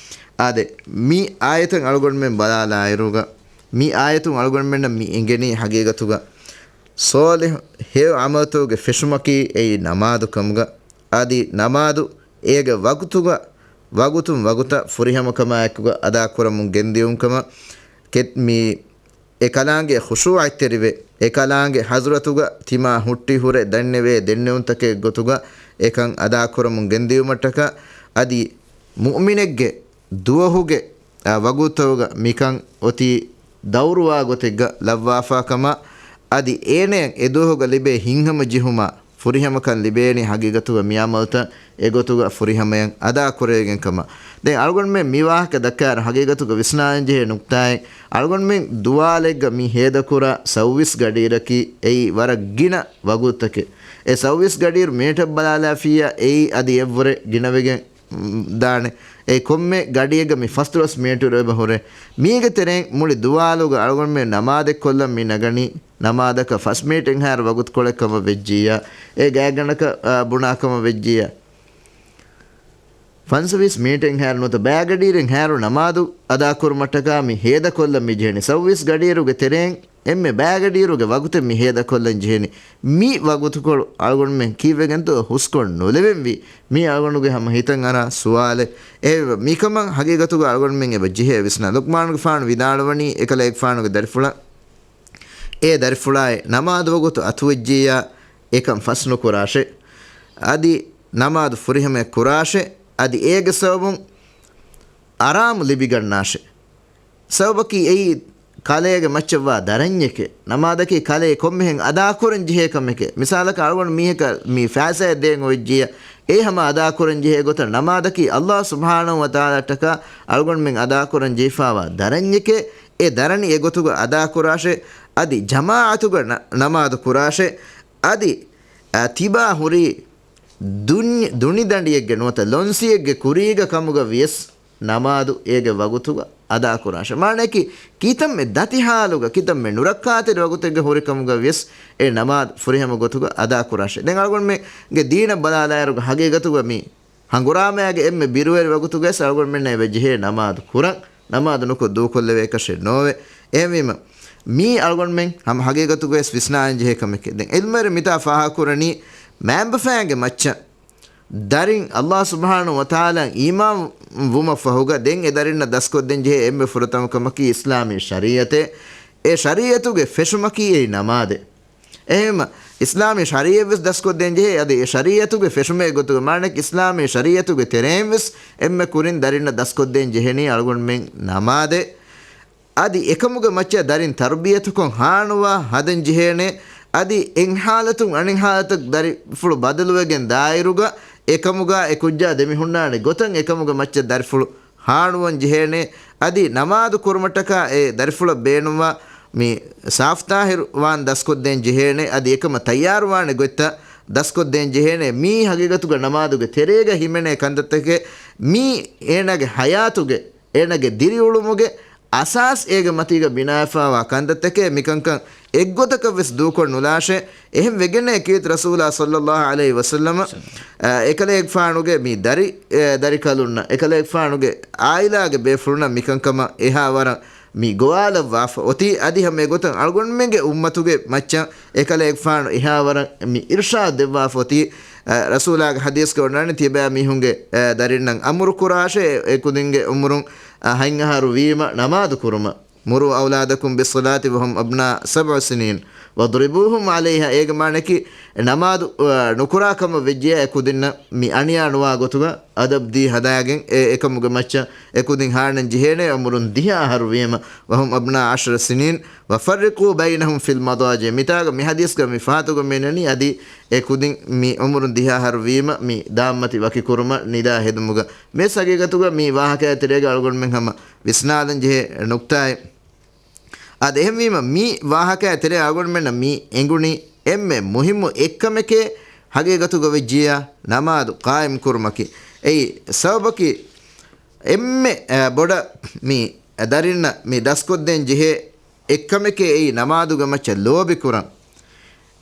އާދެ، މި އާޔަތަށް އަޅުގަނޑުމެން ބަލާލާއިރުގަ، މި އާޔަތުން އަޅުގަނޑުމެންނަށް މި އެނގެނީ ހަގީގަތުގަ ޞާލިޙު ހެޔޮ ޢަމަލުތަކުގެ ފެށުމަކީ އެއީ ނަމާދު ކަމުގަ، އަދި ނަމާދު އޭގެ ވަގުތުގަ، ވަގުތުން ވަގުތަށް ފުރިހަމަކަމާއެކުގަ އަދާކުރަމުން ގެންދިޔުން ކަމަށް. ކެ-، މި އެ ކަލާނގެ ޚުޝޫޢަތްތެރިވެ، އެ ކަލާނގެ ޙަޟްރަތުގަ ތިމާ ހުއްޓި ހުރެ ދަންނެވޭ ދެންނެވުންތަކެއް ގޮތުގަ އެކަން އަދާކުރަމުން ގެންދިޔުމަށްޓަކާ، އަދި މުއުމިނެއްގެ ދުވަހުގެ، އާ، ވަގުތުތަކުގަ މިކަން އޮތީ ދައުރުވާ ގޮތެއްގަ ލައްވާފާ ކަމަށް، އަދި އޭނަޔަށް އެ ދުވަހުގަ ލިބޭ ހިތްހަމަޖެހުމާ ފުރިހަމަކަން ލިބޭނީ ހަގީގަތުގަ މި އަމަލުތައް އެގޮތުގަ ފުރިހަމަޔަށް އަދާކުރެވިގެން ކަމަށް. ދެން އަޅުގަނޑުމެން މި ވާހަކަ ދައްކާއިރު ހަގީގަތުގަ ވިސްނާލަން ޖެހޭ ނުކްތާއެއް، އަޅުގަނޑުމެން ދުވާލެއްގަ މި ހޭދަކުރާ ސައުވީސް ގަޑިއިރަކީ އެއީ ވަރަށް ގިނަ ވަގުތުތަކެއް. އެ ސައުވީސް ގަޑިއިރު މީޓަރ ބަލާލާފިއްޔާ އެއީ އަދި އެއްވުރެ ގިނަވެގެން ދާނެ. އެ ކޮންމެ ގަޑިއެއްގަ މި ފަސްދޮޅަސް މީޓަރު އެބަ ހުރޭ. މީގެ ތެރެއިން މުޅި ދުވާލުގަ އަޅުގަނޑުމެން ނަމާދެއް ކޮށްލަން މި ނަގަނީ، ނަމާދަކަށް ފަސް މީޓަރެއްހާއިރު ވަގުތުކޮޅެއް ކަމަށް ވެއްޖިއްޔާ، އެ ގާތްގަނޑަކަށް، އާ، ބުނާ ކަމަށް ވެއްޖިއްޔާ، ފަންސަވީސް މީޓަރެއްހާއިރު ނުވަތަ ބައިގަޑިއިރެއްހާއިރު ނަމާދު އަދާކުރުމަށްޓަކާ މި ހޭދަކޮށްލަން މި ޖެހެނީ. ސައުވީސް ގަޑިއިރުގެ ތެރެއިން އެންމެ ބައިގަޑިއިރުގެ ވަގުތެއް މި ހޭދަކޮށްލަން ޖެހެނީ. މި ވަގުތުކޮޅު އަޅުގަނޑުމެން ކީއްވެގެންތޯ ހުސްކޮށް ނުލެވެންވީ؟ މީ އަޅުގަނޑުގެ ހަމަ ހިތަށް އަރާ ސުވާލެއް. އެ މިކަމަށް ހަގީގަތުގަ އަޅުގަނޑުމެން އެބަ ޖެހޭ ވިސްނާ. ލުޤްމާނުގެފާނު ވިދާޅުވަނީ އެކަލޭގެފާނުގެ ދަރިފުޅަށް، އޭ ދަރިފުޅާއޭ، ނަމާދު ވަގުތު އަތުވެއްޖިއްޔާ އެކަން ފަސް ނުކުރާށޭ. އަދި ނަމާދު ފުރިހަމަޔަށް ކުރާށޭ. އަދި އޭގެ ސަބަބުން އަރާމު ލިބިގަންނާށޭ. ސަބަބަކީ އެއީ ކަލޭގެ މައްޗަށްވާ ދަރަންޏެކޭ. ނަމާދަކީ ކަލޭ ކޮންމެހެން އަދާކުރަން ޖެހޭ ކަމެކޭ. މިސާލަކަށް އަޅުގަނޑު މީހަކަށް މި ފައިސާއެއް ދޭން އޮވެއްޖިއްޔާ، އެ ހަމަ އަދާކުރަން ޖެހޭ ގޮތަށް ނަމާދަކީ ﷲ ސުބްޙާނަހޫ ވަތަޢާލާއަށްޓަކާ އަޅުގަނޑުމެން އަދާކުރަން ޖެހިފާވާ ދަރަންޏެކޭ. އެ ދަރަނި އެގޮތުގަ އަދާކުރާށޭ. އަދި ޖަމާޢަތުގަ ނަ-، ނަމާދު ކުރާށޭ. އަދި، އަ، ތިބާ ހުރީ ދުން-، ދުނިދަނޑިއެއްގެ ނުވަތަ ލޮންސިއެއްގެ ކުރީގަ ކަމުގަ ވިޔަސް ނަމާދު އޭގެ ވަގުތުގަ އަދާކުރާށޭ. މާނައަކީ، ކިތަންމެ ދަތި ހާލުގަ، ކިތަންމެ ނުރައްކާތެރި ވަގުތެއްގަ ހުރި ކަމުގަ ވިޔަސް އެ ނަމާދު ފުރިހަމަ ގޮތުގަ އަދާކުރާށޭ. ދެން އަޅުގަނޑުމެންގެ ދީނަށް ބަލާލާއިރުގަ ހަގީގަތުގަ މި ހަނގުރާމައިގެ އެންމެ ބިރުވެރި ވަގުތުގަވެސް އަޅުގަނޑުމެންނަށް އެބަ ޖެހޭ ނަމާދު ކުރަން، ނަމާދު ނުކޮށް ދޫކޮށްލެވޭކަށެއް ނޯވޭ. އެހެންވީމަ، މީ އަޅުގަނޑުމެން ހަމަ ހަގީގަތުގަވެސް ވިސްނާލަން ޖެހޭ ކަމެކޭ. ދެން އިލްމުވެރިން މިތާ ފާހަގަކުރަނީ، މައިންބަފައިންގެ މައްޗަށް ދަރިން ﷲ ސުބްޙާނަހޫ ވަތަޢާލާއަށް އީމާން ވުމަށްފަހުގަ ދެން އެ ދަރިންނަށް ދަސްކޮށްދޭން ޖެހޭ އެންމެ ފުރަތަމަ ކަމަކީ އިސްލާމީ ޝަރީޢަތޭ. އެ ޝަރީޢަތުގެ ފެށުމަކީ އެއީ ނަމާދޭ. އެހެންވީމަ، އިސްލާމީ ޝަރީޢަތްވެސް ދަސްކޮށްދޭން ޖެހޭ. އަދި އެ ޝަރީޢަތުގެ ފެށުމޭ ގޮތުގަ، މާނައަކީ އިސްލާމީ ޝަރީޢަތުގެ ތެރެއިންވެސް އެންމެ ކުރިން ދަރިންނަށް ދަސްކޮށްދޭން ޖެހެނީ އަޅުގަނޑުމެން ނަމާދޭ. އަދި އެކަމުގެ މައްޗަށް ދަރިން ތަރުބިޔަތުކޮށް ހާނުވާ ހަދަން ޖެހޭނެ. އަދި އެއް ހާލަތުން އަނެއް ހާލަތަށް ދަރިފުޅު ބަދަލުވެގެން ދާއިރުގަ އެކަމުގަ އެ ކުއްޖާ ދެމިހުންނާނެ ގޮތަށް އެކަމުގެ މައްޗަށް ދަރިފުޅު ހާނުވަން ޖެހޭނެ. އަދި ނަމާދު ކުރުމަށްޓަކާ އެ ދަރިފުޅަށް ބޭނުންވާ މި ސާފުތާހިރު ވާން ދަސްކޮށްދޭން ޖެހޭނެ. އަދި އެކަމަށް ތައްޔާރުވާނެ ގޮތްތައް ދަސްކޮށްދޭން ޖެހޭނެ. މީ ހަގީގަތުގަ ނަމާދުގެ ތެރޭގަ ހިމެނޭ ކަންތައްތަކެއް. މީ އޭނާގެ ޙަޔާތުގެ، އޭނާގެ ދިރިއުޅުމުގެ އަސާސް އޭގެ މަތީގަ ބިނާވެފާވާ ކަންތައްތަކެއް. މިކަންކަން އެއްގޮތަކަށްވެސް ދޫކޮށް ނުލާށޭ. އެހެން ވެގެންނޭ ކީރިތި ރަސޫލާ ޞައްލައްލާހު ޢަލައިހި ވަސައްލަމަ، އަ، އެކަލޭގެފާނުގެ މި ދަރި، އެ، ދަރިކަލުންނަށް، އެކަލޭގެފާނުގެ އާއިލާގެ ބޭފުޅުންނަށް މިކަންކަމަށް އެހާވަރަށް މި ގޮވާލައްވާފަ އޮތީ. އަދި ހަމަ އެގޮތަށް އަޅުގަނޑުމެންގެ އުއްމަތުގެ މައްޗަށް އެކަލޭގެފާނު އެހާވަރަށް މި އިރުޝާދު ދެއްވާފަ އޮތީ. އަ، ރަސޫލާގެ ޙަދީޘްގަ އޮންނާނެ، ތިޔަބައިމީހުންގެ، އަ، ދަރިންނަށް އަމުރު ކުރާށޭ، އެ ކުދިންގެ އުމުރުން، އަ، ހަތް އަހަރު ވީމަ ނަމާދު ކުރުމަށް. مُرُوا أَوْلَادَكُمْ بِالصَّلَاةِ وَهُمْ أَبْنَاءُ سَبْعِ سِنِينَ وَاضْرِبُوهُمْ عَلَيْهَا. އޭގެ މާނައަކީ، ނަމާދު، އަ، ނުކުރާ ކަމަށް ވެއްޖެޔާ އެ ކުދިންނަށް މި އަނިޔާ ނުވާ ގޮތުގަ އަދަބު ދީ ހަދާގެން އެ އެކަމުގެ މައްޗަށް އެ ކުދިން ހާނަން ޖެހޭނެ އުމުރުން ދިހަ އަހަރު ވީމަ. وَهُمْ أَبْنَاءُ عَشْرِ سِنِينَ وَفَرِّقُوا بَيْنَهُمْ فِي الْمَضَاجِعِ. މިތާގަ މި ޙަދީޘްގަ މި ފަހަތުގަ މިނަނީ އަދި އެ ކުދިން މި އުމުރުން ދިހަ އަހަރު ވީމަ މި ދާންމަތި ވަކިކުރުމަށް ނިދާ ހެދުމުގަ. މި ހަގީގަތުގަ މި ވާހަކައާ ތެރޭގަ އަޅުގަނޑުމެން ހަމަ ވިސްނާލަން ޖެހޭ ނުކްތާއެއް. އާދެ، އެހެންވީމަ، މި ވާހަކައާ ތެރޭ އަޅުގަނޑުމެންނަށް މި އެނގުނީ އެންމެ މުހިއްމު އެއްކަމެކޭ، ހަގީގަތުގަ ވެއްޖިއްޔާ ނަމާދު ޤާއިމް ކުރުމަކީ. އެއީ ސަބަބަކީ، އެންމެ، އަ، ބޮޑަށް މި ދަރިންނަށް މި ދަސްކޮށްދޭން ޖެހޭ އެއްކަމެކޭ އެއީ ނަމާދުގެ މައްޗަށް ލޯބި ކުރަން.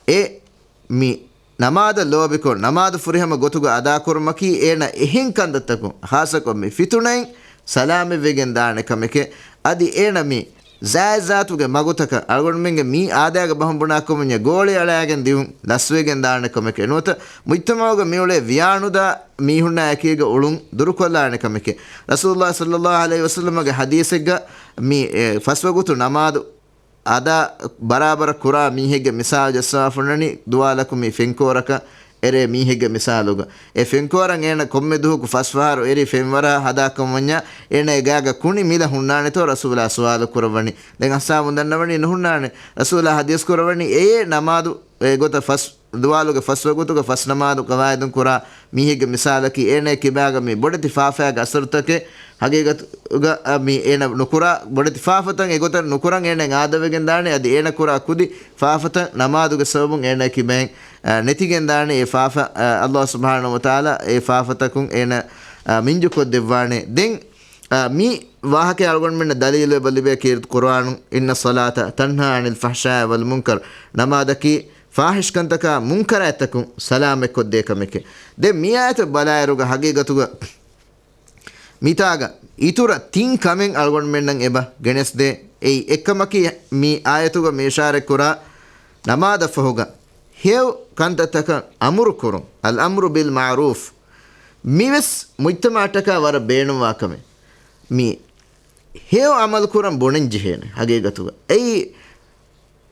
އެ މި ނަމާދަށް ލޯބިކޮށް، ނަމާދު ފުރިހަމަ ގޮތުގަ އަދާކުރުމަކީ އޭނަ އެހެން ކަންތައްތަކުން، ޚާއްޞަކޮށް މި ފިތުނައިން ސަލާމަތްވެގެން ދާނެ ކަމެކޭ. އަދި އޭނަ މި ޒާތްޒާތުގެ މަގުތަކަށް އަޅުގަނޑުމެންގެ މި އާދައިގެ ބަހުން ބުނާ ކަމުންޏާ ގޯޅި އަޅާގެން ދިއުން ލަސްވެގެން ދާނެ ކަމެކޭ. ނުވަތަ މުޖްތަމަޢުގަ މިއުޅޭ ވިޔާނުދާ މީހުންނާ އެކީގަ އުޅުން ދުރުކޮށްލާނެ ކަމެކޭ. ރަސޫލުﷲ ޞައްލައްލާހު ޢަލައިހި ވަސައްލަމަގެ ޙަދީޘެއްގަ މި، އެ، ފަސްވަގުތު ނަމާދު އަދާ ބަރާބަރަށް ކުރާ މީހެއްގެ މިސާލު ޖައްސަވާފަ އޮންނަނީ ދުވާލަކު މި ފެންކޯރަކަށް އެރޭ މީހެއްގެ މިސާލުގަ. އެ ފެންކޯރަށް އޭނަ ކޮންމެ ދުވަހަކު ފަސް ފަހަރު އެރި ފެންވަރާ ހަދާކަމަށް ވަންޏާ، އޭނަ އެ ގާގަ ކުނި މިލަ ހުންނާނެތޯ؟ ރަސޫލާ ސުވާލު ކުރައްވަނީ. ދެން އަޞްޙާބުން ދަންނަވަނީ ނުހުންނާނެ. ރަސޫލާ ޙަދީޘް ކުރައްވަނީ އެއޭ ނަމާދު އެގޮތަށް ފަސް ދުވާލުގެ ފަސް ވަގުތުގަ ފަސް ނަމާދު ގަވާއިދުން ކުރާ މީހެއްގެ މިސާލަކީ، އޭނަ ކިބާގަ މި ބޮޑެތި ފާފައިގެ އަސަރުތަކެއް ހަގީގަތުގަ، އަ، މި އޭނަ ނުކުރާ ބޮޑެތި ފާފަތައް އެގޮތަށް ނުކުރަން އޭނަ އާދަވެގެން ދާނެ. އަދި އޭނަ ކުރާ ކުދި ފާފަތައް ނަމާދުގެ ސަބަބުން އޭނަ ކިބައިން، އަ، ނެތިގެން ދާނެ. އެ ފާފަ، އަ، ﷲ ސުބްޙާނަހޫ ވަތަޢާލާ އެ ފާފަތަކުން އޭނަ، އަ، މިންޖުކޮށްދެއްވާނެ. ދެން، އަ، މި ވާހަކަ އަޅުގަނޑުމެންނަށް ދަލީލު އެބަ ލިބޭ ކީރިތި ޤުރުއާނު، "إن الصلاة تنهى عن الفحشاء والمنكر." ނަމާދަކީ ފާޙިޝްކަންތަކާ މުންކަރާތްތަކުން ސަލާމަތްކޮށްދޭ ކަމެކޭ. ދެން މި އާޔަތަށް ބަލާއިރުގަ ހަގީގަތުގަ މިތާގަ އިތުރަށް ތިން ކަމެއް އަޅުގަނޑުމެންނަށް އެބަ ގެނެސްދޭ. އެއީ އެއްކަމަކީ މި އާޔަތުގަ މި އިޝާރަތްކުރާ ނަމާދަށްފަހުގަ ހެޔޮ ކަންތައްތަކަށް އަމުރުކުރުން، الأمر بالمعروف. މިވެސް މުޖްތަމަޢަށްޓަކާ ވަރަށް ބޭނުންވާ ކަމެއް. މި ހެޔޮ ޢަމަލު ކުރަން ބުނެން ޖެހޭނެ ހަގީގަތުގަ. އެއީ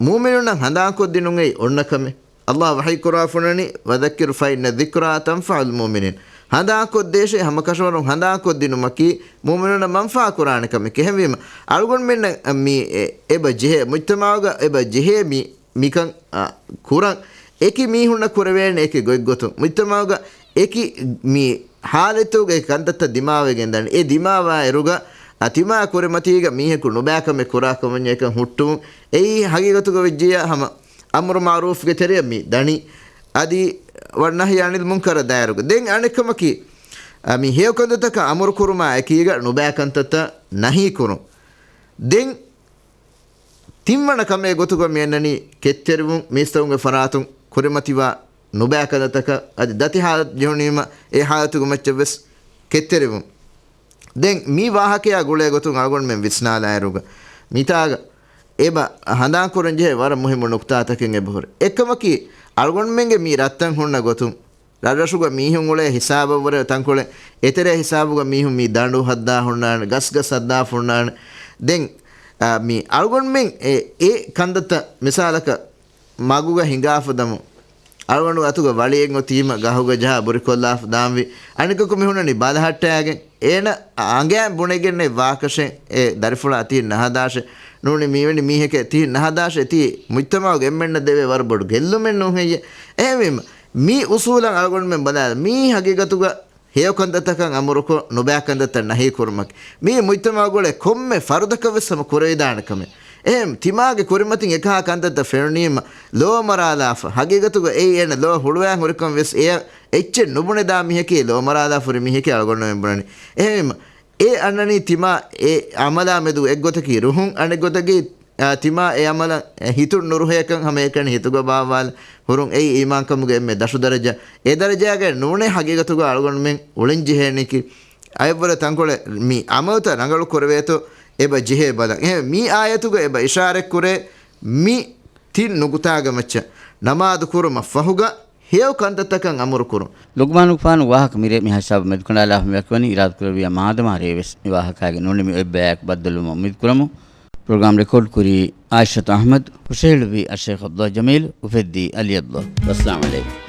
މުއުމިނުންނަށް ހަނދާންކޮށްދިނުން އެއީ އޮންނަ ކަމެއް. ﷲ ވަޙީ ކުރާފަ ވަނީ، "وذكر فإن الذكرى تنفع المؤمنين." ހަނދާންކޮށްދޭށޭ، ހަމަކަށަވަރުން ހަނދާންކޮށްދިނުމަކީ މުއުމިނުންނަށް މަންފާ ކުރާނެ ކަމެކޭ. އެހެންވީމަ، އަޅުގަނޑުމެންނަށް މި އެ-، އެބަ ޖެހޭ، މުޖްތަމަޢުގަ އެބަ ޖެހޭ މި މިކަން، އަ، ކުރަން އެކި މީހުންނަށް ކުރެވޭނެ އެކި ގޮތްގޮތުން، މުޖްތަމަޢުގަ އެކި މި ޙާލަތުގަ އެ ކަންތައްތައް ދިމާވެގެން ދަނީ. އެ ދިމާވާ އިރުގަ، އަ، ތިމާ ކުރިމަތީގަ މީހަކު ނުބައިކަމެއް ކުރާކަމަށް އެކަން ހުއްޓުވުން. އެއީ ހަގީގަތުގަ ވެއްޖިއްޔާ ހަމަ އަމްރު މަޢުރޫފްގެ ތެރެއަށް މި ދަނީ. އަދި ވަންނަހްޔި ޢަނިލް މުންކަރަށް ދާއިރުގަ. ދެން އަނެއްކަމަކީ، އަ، މި ހެޔޮ ކަންތައްތަކަށް އަމުރު ކުރުމާ އެކީގަ ނުބައި ކަންތައްތައް ނަހީ ކުރުން. ދެން ތިންވަނަ ކަމެއް ގޮތުގަ މިއަންނަނީ ކެތްތެރިވުން، މީސްތަކުންގެ ފަރާތުން ކުރިމަތިވާ ނުބައި ކަންތައްތަކަށް އަދި ދަތި ޙާލަތު ޖެހުނީމަ އެ ޙާލަތުގެ މައްޗަށް ވެސް ކެތްތެރިވުން. ދެން މި ވާހަކަޔާ ގުޅޭ ގޮތުން އަޅުގަނޑުމެން ވިސްނާލާއިރުގަ މިތާގަ އެބަ ހަނދާންކުރަން ޖެހޭ ވަރަށް މުހިއްމު ނުކުތާތަކެއް އެބަހުރި. އެއްކަމަކީ، އަޅުގަނޑުމެންގެ މި ރަށްތައް ހުންނަ ގޮތުން، ރަށްރަށުގަ މީހުން އުޅޭ ހިސާބަށްވުރެ ތަންކޮޅެއް، އެތެރޭ ހިސާބުގަ މީހުން މި ދަނޑު ހައްދާ ހުންނާނެ، ގަސްގަސް ހައްދާފަ ހުންނާނެ. ދެން، އާ، މި އަޅުގަނޑުމެން އެ، އެ ކަންތައްތައް މިސާލަކަށް މަގުގަ ހިނގާފަ ދަމުން، އަޅުގަނޑު އަތުގަ ވަޅިއެއް އޮތީމަ ގަހުގަ ޖަހާ ބުރިކޮށްލާފަ ދާންވީ. އަނެކަކު މި ހުންނަނީ ބަލަހައްޓައިގެން. އޭނަ އަނގައިން ބުނެގެންނެއް ވާކަށެއް އެ ދަރިފުޅާ ތިހިން ނަހަދާށެއް. ނޫނީ މީވެނި މީހެކޭ ތިހިން ނަހަދާށެއް ތީ މުޖްތަމަޢުގެ އެންމެންނަށް ދެވޭ ވަރަށް ބޮޑު ގެއްލުމެއް ނޫންހެއްޔޭ؟ އެހެންވީމަ، މި އުސޫލަށް އަޅުގަނޑުމެން ބަލާލަ، މީ ހަގީގަތުގަ ހެޔޮ ކަންތައްތަކަށް އަމުރުކޮށް، ނުބައި ކަންތައްތައް ނަހީ ކުރުމަކީ، މީ މުޖްތަމަޢުގަ އުޅޭ ކޮންމެ ފަރުދަކަށް ވެސް ހަމަ ކުރެވިދާނެ ކަމެއް. އެހެން ތިމާގެ ކުރިމަތިން އެކަހަލަ ކަންތައްތައް ފެނުނީމަ، ލޯ މަރާލާފަ. ހަގީގަތުގަ އެއީ އޭނަ ލޯ ހުޅުވާން ހުރިކަން ވެސް އެއަށް އެއްޗެއް ނުބުނެދާ މީހަކީ، ލޯ މަރާލާފަ ހުރި މީހަކީ އަޅުގަނޑުމެން ބުނަނީ. އެހެންވީމަ، އެ އަންނަނީ ތިމާ އެ އަމަލާ މެދު އެއްގޮތަކީ ރުހުން، އަނެއްގޮތަކީ، އާ، ތިމާ އެ އަމަލަށް ހިތުން ނުރުހޭކަން ހަމައެކަނި ހިތުގަ ބާއްވާލަ ހުރުން. އެއީ އީމާންކަމުގެ އެންމެ ދަށު ދަރަޖަ. އެ ދަރަޖައިގައި ނޫނޭ ހަގީގަތުގަ އަޅުގަނޑުމެން އުޅެން ޖެހޭނީކީ. އައިއްވަރަށް ތަންކޮޅެއް މި އަމަލުތައް ރަނގަޅު ކުރެވޭތޯ އެބަ ޖެހޭ ބަލަން. އެހެން މި އާޔަތުގަ އެބަ އިޝާރަތްކުރޭ މި ތިން ނުކުތާގެ މައްޗަށް ނަމާދު ކުރުމަށް ފަހުގަ ހެޔޮ ކަންތައްތަކަށް އަމުރު ކުރުން. ލުޤްމާނުގެފާނު ވާހަކަ މިރޭ މިހާ ހިސާބަށް މެދުކަނޑާލާފަ މިވަކިވަނީ އިރާދަކުރެއްވިޔާ މާދަމާ ރޭވެސް މި ވާހަކައިގެ ނޫނީ މި އޮތް ބަޔާއެކު ބައްދަލުވުމަށް އުއްމީދު ކުރަމު. ޕްރޮގްރާމް ރެކޯޑް ކުރީ އާއިޝަތު އަޙްމަދު، ހުށަހެޅުއްވީ އައްޝައިޚް ޢަބްދުﷲ ޖަމީލު، އުފެއްދީ ޢަލީ ޢަބްދުﷲ. ވައްސަލާމް ޢަލައިކުމް.